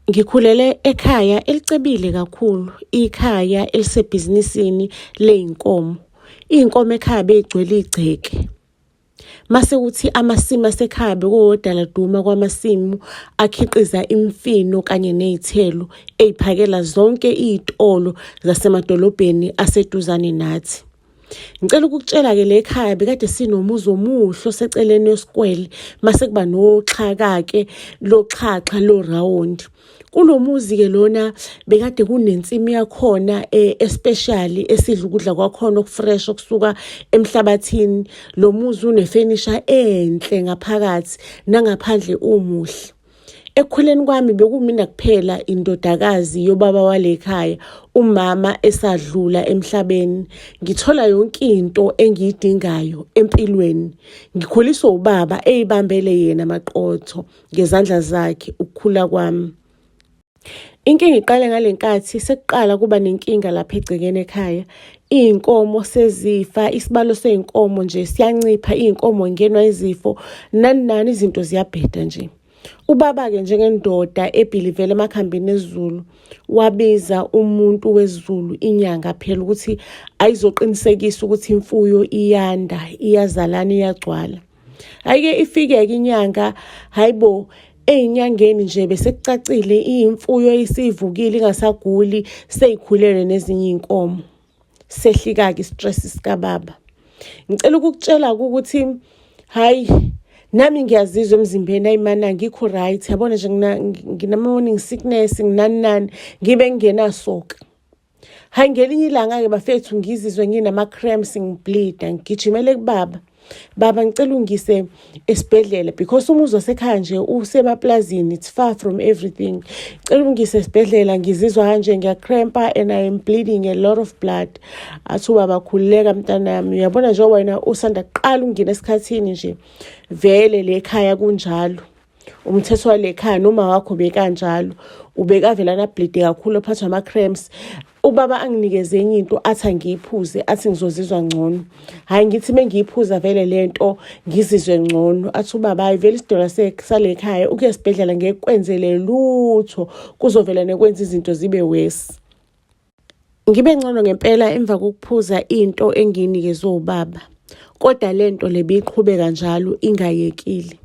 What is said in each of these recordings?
Ngikhulele ekhaya elicebile kakhulu, ikhaya elisebhizinisini ley'nkomo. Iy'nkomo ekhaya bey'gcwele igceke. Mase kuthi amasimu asekhaya bekuwodaladuma kwamasimu akhiqiza imfino kanye ney'thelo ey'phakela zonke iy'tolo zasemadolobheni aseduzane nathi. Ngicela ukukutshela-ke le khaya bekade sinomuzi omuhle oseceleni wesikwele mase kuba noxhaka-ke loxhaxha lorawundi. Kulo muzi-ke lona bekade kunensimu yakhona especially esidla ukudla kwakhona okufresh okusuka emhlabathini. Lo muzi unefenisha enhle ngaphakathi nangaphandle umuhle. Ekukhuleni kwami bekumina kuphela indodakazi yobaba wale khaya, umama esadlula emhlabeni. Ngithola yonke into engiyidingayo empilweni. Ngikhuliswa ubaba eyibambele yena maqotho ngezandla zakhe ukukhula kwami. Inkinga iqale ngale nkathi sekuqala kuba nenkinga lapha egcekeni ekhaya. Iy'nkomo sezifa, isibalo sey'nkomo nje siyancipha, iy'nkomo ngenwa izifo, nani nani izinto ziyabheda nje. Ubaba-ke njengendoda ebhilivele emakhambini esiZulu, wabiza umuntu wesiZulu, inyanga phela, ukuthi ayizoqinisekisa ukuthi imfuyo iyanda, iyazalana, iyagcwala. Hhayi-ke ifike-ke inyanga, hhayi bo, ey'nyangeni nje besekucacile imfuyo isivukile ingasaguli seyikhulelwe nezinye iy'nkomo. Sehlika-ke i-stress sikababa. Ngicela ukukutshela-ke ukuthi hhayi nami ngiyazizwa emzimbeni ayi mana angikho right yabona nje ngina-morning sickness nginani nani ngibe ngingenasoka. Hayi ngelinye ilanga-ke bafethu ngizizwe nginama-cramps ngibleeda ngigijimele kubaba. Baba ngicela ungise esibhedlela because umuzi wasekhaya nje usemaplazini it's far from everything. Ngicela ungise esibhedlela ngizizwa kanje ngiyacrampa and I am bleeding a lot of blood. Athi ubaba khululeka mntanami uyabona nje wena usanda kuqala ukungena esikhathini nje vele le khaya kunjalo. Umthetho wale khaya noma wakho bekanjalo ubekavele anabhlide kakhulu aphathwa ama-cramps. Ubaba anginikeze enye into athi angiyiphuze athi ngizozizwa ngcono. Hhayi ngithi uma ngiyiphuza vele le nto ngizizwe ngcono. Athi ubaba hhayi vele isidalwa sale khaya ukuya esibhedlela ngeke kwenzele lutho kuzovela nekwenza izinto zibe worse. Ngibe ngcono ngempela emva kokuphuza into engiyinikezwe ubaba. Kodwa le nto le biqhubeka njalo ingayekile.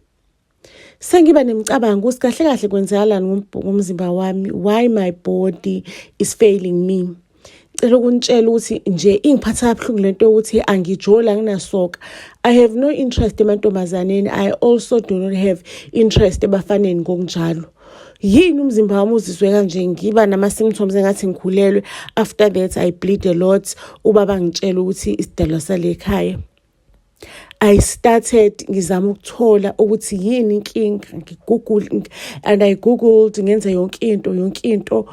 Sengiba nemicabango ukuthi kahle kahle kwenzakalani ngomzimba wami, why my body is failing me. Cela ukunitshela ukuthi nje ingiphatha kabuhlungu lento yokuthi angijoli anginasoka. I have no interest emantombazaneni, I also do not have interest ebafaneni ngokunjalo. Yini umzimba wami uzizwe kanje ngiba nama-symptoms engathi ngikhulelwe. After that I bleed a lot. Ubaba angitshela ukuthi isidalwa sale khaya. I started ngizama ukuthola ukuthi yini inkinga ngigoogle and I googled ngenza yonke into yonke into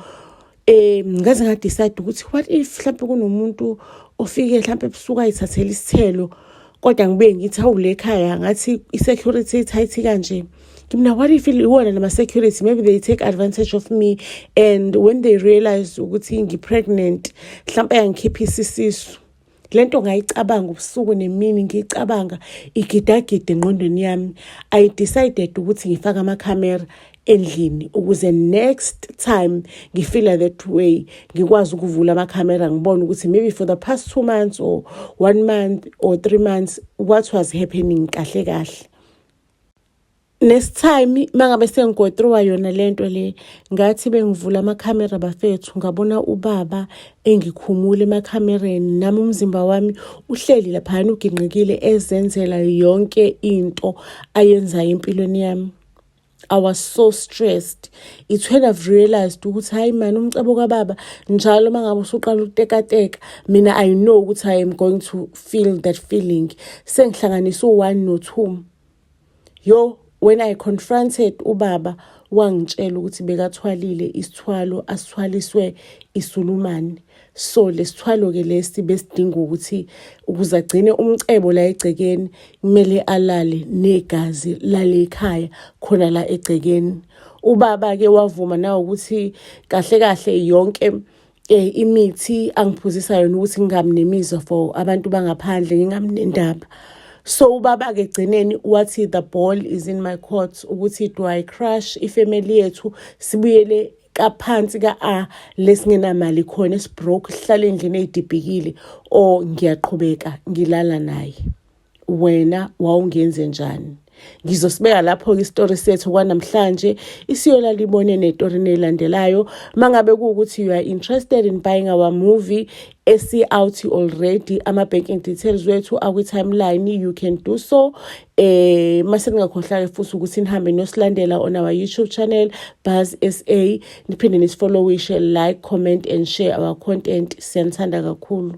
ngaze nga-decide ukuthi what if mhlawumbe kunomuntu ofike mhlawumbe ebusuku ayithathele isithelo kodwa ngibuye ngithi hawu le khaya ngathi i-security tight kanje. Mina what if iwona nama-security maybe they take advantage of me and when they realize ukuthi ngi-pregnant mhlawumbe ayangikhiphisa isisu. Le nto ngayicabanga ubusuku nemini ngiyicabanga igidagida engqondweni yami. I decided ukuthi ngifake amakhamera endlini ukuze next time ngifila that way ngikwazi ukuvula amakhamera ngibone ukuthi maybe for the past 2 months or one month or 3 months what was happening kahle kahle. Next time mangabe sengi-go through yona lento le ngathi bengivula amakhamera bafethu ngabona ubaba engikhumula emakhamereni nami umzimba wami uhleli laphayana uginqikile ezenzela yonke into ayenzayo empilweni yami. I was so stressed. It's when I've realized ukuthi hayi man umcebo kababa njalo uma ngabe usuqala ukutekateka mina I know ukuthi I am going to feel that feeling. Sengihlanganisa u-one no-two. Yo, when I confronted ubaba wangitshela ukuthi bekathwalile isithwalo asithwaliswe isulumane. So lesithwalo-ke lesi besidinga ukuthi ukuze agcine umcebo la egcekeni kumele alale negazi lale ekhaya khona la egcekeni. Ubaba-ke wavuma nawe ukuthi kahle kahle yonke imithi angiphuzisa yona ukuthi ngingabi nemizwa for abantu bangaphandle ngingabi nendaba. So ubaba-ke egcineni wathi the ball is in my court ukuthi do I crush ifamily yethu sibuyele. Kaphansi ka-A lesingenamali khona esibroke sihlala endlini eyidibhikile or ngiyaqhubeka ngilala naye. Wena wawungenze njani? Ngizosibeka lapho-ke isitori sethu kwanamhlanje isiyolala ibone netorini elandelayo. Mangabe kuwukuthi you are interested in buying our movie esi-out already, ama-banking details wethu akwi-timeline, you can do so. Mase ningakhohlwa-ke futhi ukuthi nihambe niyosilandela on our YouTube channel, Buzz SA, niphinde nisifollowishe, like, comment and share our content. Siyanithanda kakhulu.